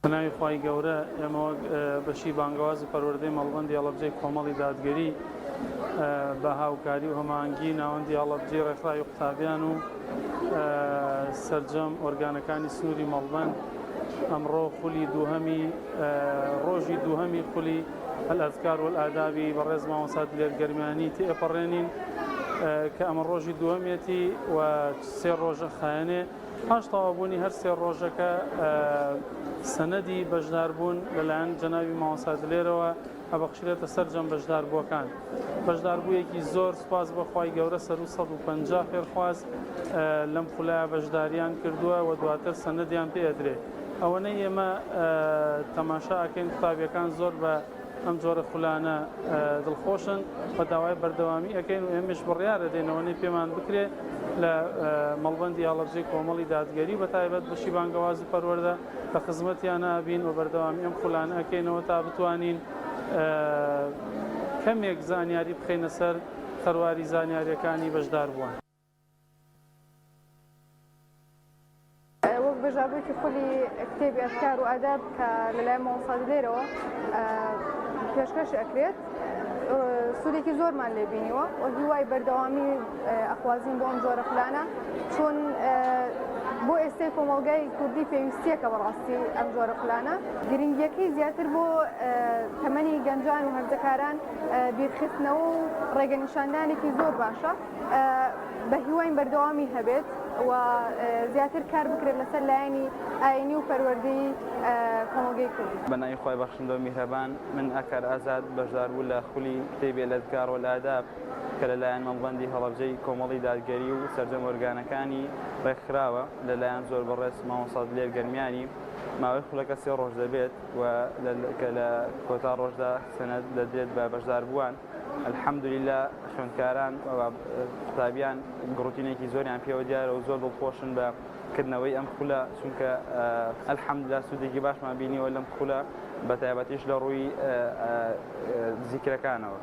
بەناوی خوای گەورە ئێمە وەک بەشی بانگەواز و پەروەردەی مەڵبەندی هەڵەبجەی کۆمەڵی دادگەری بە هاوکاری و هەماهەنگی ناوەندی هەڵەبجەی ڕێکخراوی قوتابیان و سەرجەم ئۆرگانەکانی سنووری مەڵبەند ئەمڕۆ خولی دووهەمی ڕۆژی دووهەمی خولی الأذکار والآدابی بەڕێز مامۆستا دلێر گەرمیانی تێئەپەڕێنین کە ئەمە ڕۆژی دووەمێتی و سێ ڕۆژە خایەنێ. پاش تەواوبوونی هەر سێ ڕۆژەکە سەنەدی بەشداربوون لەلایەن جەنابی مامۆستا دلێرەوە ئەبەخشرێتە سەرجەم بەشداربووەکان. بەشداربوویەکی زۆر سوپاس بۆ خوای گەورە سەروو 150 فێرخواز لەم خولایە بەشداریان کردووە و دواتر سەنەدیان پێ ئەدرێ. ئەوەنەی ئێمە تەماشا ئەکەین قوتابیەکان زۆر بە ئەم جۆرە خولانە دڵخۆشن و داوای بەردەوامی ئەکەین و ئێمەش بڕیار ئەدەین ئەوەنەی پێمان بکرێ لە مەڵبەندی هەڵەبجەی کۆمەڵی دادگەری و بەتایبەت بەشی بانگەواز و پەروەردە لە خزمەتیانە ئەبین و بەردەوامی ئەم خولانە ئەکەینەوە تا بتوانین کەمێک زانیاری بخەینە سەر خەرواری زانیاریەکانی بەشداربووان. وەک بەشداربوویەکی خولی کتێبی ئەذکار و ئاداب کە لەلایەن مامۆستا دلێرەوە پێشکەش ئەکرێت سوودێکی زۆرمان لێ بینیوە و هیوای بەردەوامی ئەخوازین بۆ ئەم جۆرە خولانە چون بۆ ئێستای کۆمەڵگای کوردی پێویستیەکە بەڕاستی ئەم جۆرە خولانە گرنگیەکەی زیاتر بۆ تەمەنی گەنجان و هەرزەکاران بیرخستنەوە و ڕێگە نیشاندانێکی زۆر باشە بە هیواین بەردەوامی هەبێت و زیاتر کار بکرێت لەسەر لایەنی ئاینی و پەروەردەیی کۆمەڵگەی کوردی. بە ناوی خوای بەخشندە و میهرەبان، من ئاکار ئازاد بەشداربوو لە خولی کتێبی الأذکار والآداب کە لەلایەن مەڵبەندی هەڵەبجەی کۆمەڵی دادگەری و سەرجەم ئۆرگانەکانی ڕێکخراوە لەلایەن زۆر بەڕێز مامۆستا دلێر گەرمیانی ماوەی خولەکە سێ ڕۆژ دەبێت و کە لە کۆتا ڕۆژدا سەنەد دەدرێت بە بەشداربووان. الحمدللە خوێندکاران و قوتابیان گڕوتینێکی زۆریان پێوە دیارە و زۆر دڵخۆشن بە کردنەوەی ئەم خولە چونکە الحمدللە سوودێکی باشمان بینیوە لەم خولە بە تایبەتیش لە ڕووی زیکرەکانەوە.